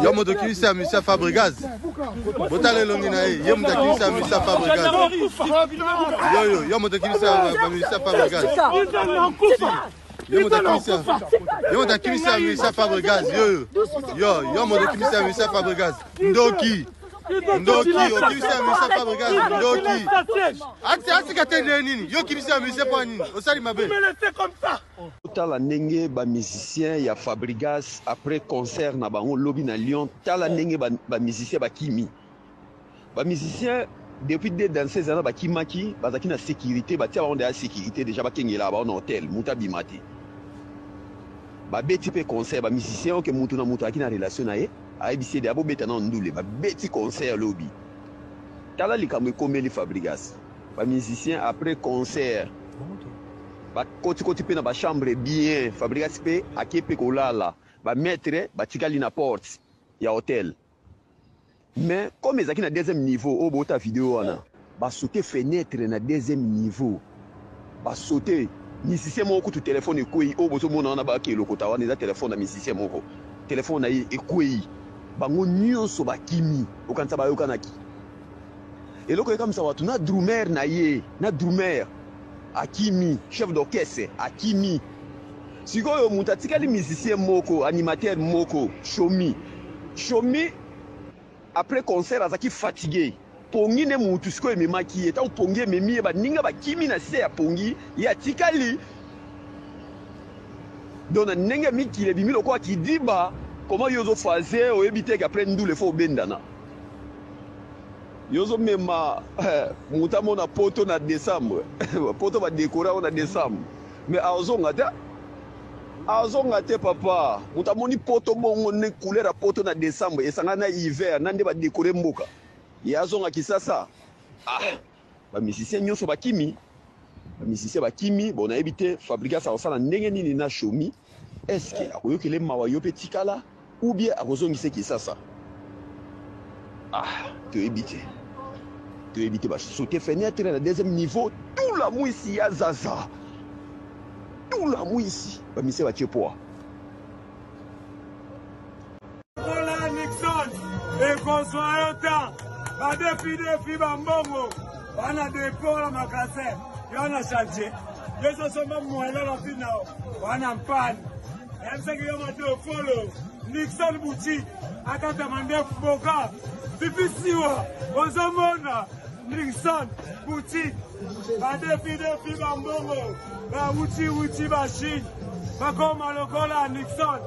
Yo moto okimisa Monsieur Fabregas. Botala elongi na ye. Ye moto akimisa Monsieur Fabregas. Yo yo yo moto okimisa Monsieur Fabregas. Yo moto akimisa. Yo moto akimisa Monsieur Fabregas. Yo yo. Yo yo moto okimisa Monsieur Fabregas. Ndoki. Ndoki okimisa Monsieur Fabregas. Ndoki. Atika te nde nini? Yo okimisa Monsieur mpo nini? Osali mabe. Tala ndenge ba musiciens ya Fabrigas après concert na bango lobi na Lyon, tala ndenge ba, ba musiciens bakimi. Ba musiciens depuis deux danseuses wana bakimaki, bazalaki na sécurité, batia bango deja sécurité déjà bakengela bango na hôtel, moto abima te. Babeti mpe concert, ba musiciens oke moto na moto azalaki na relation na ye, ayebisi ye deja bobeta na ndule, babeti concert lobi. Tala likambo ekomeli Fabrigas. Ba musiciens après concert Bakoti koti pe na ba chambre bien Fabregas pe ake pe kolala ba maitre batikali na porte ya hotel mais comme ezalaki na deuxième niveau oyo bota video wana ba saute fenetre na deuxième niveau ba saute musicien moko kutu telefone ekweyi oyo bozomona wana bake lokota wana eza telefone ya musicien moko telefone na ye ekweyi bango nyonso bakimi okanisa bayokanaki eloko ekamwisa bato na drumer na ye na drumer akimi chef d'orchestre akimi sikoyo moto atikali musicien moko animateur moko shomi shomi après concert azalaki fatigue pongi nde mutu sikoyo ememaki ye ntango pongi ememi ye baninga bakimi na se ya pongi ye atikali donc na ndenge ya mikili ebimi lokola kidiba koma yo ozofaze oyebi te ke après ndule fo obendana Yo ozo mema moto amona poto na decembre poto ba decora yango na decembre mais azonga te azonga te papa moto amoni poto bongo nde couleur ya poto na decembre esangani na hiver na nde ba decore mboka ye azonga kisasa ah ba musicien nyonso bakimi ba musicien bakimi bon nayebi te Fabregas akosala ndenge nini na Shomi est-ce que akoyokele mawa yo mpe tikala ou bien akozongisa Kisasa ah toyebi te toyebi te basaute fenêtre na deuxième niveau tout la mwisi ya zaza tout la mwisi bamise batie poa Kola Nixon ekozwa yo ta badefi defi bambongo bana depo na magasin yo na chantier yo sosomba mwelo na fina wana mpani yebisaki yo madofolo Nixon boutique akata mandefu boka pipi siwa ozomona Nixon boutique badefi defi bambongo bawuti wuti ba Chine bakoma lokola Nixon.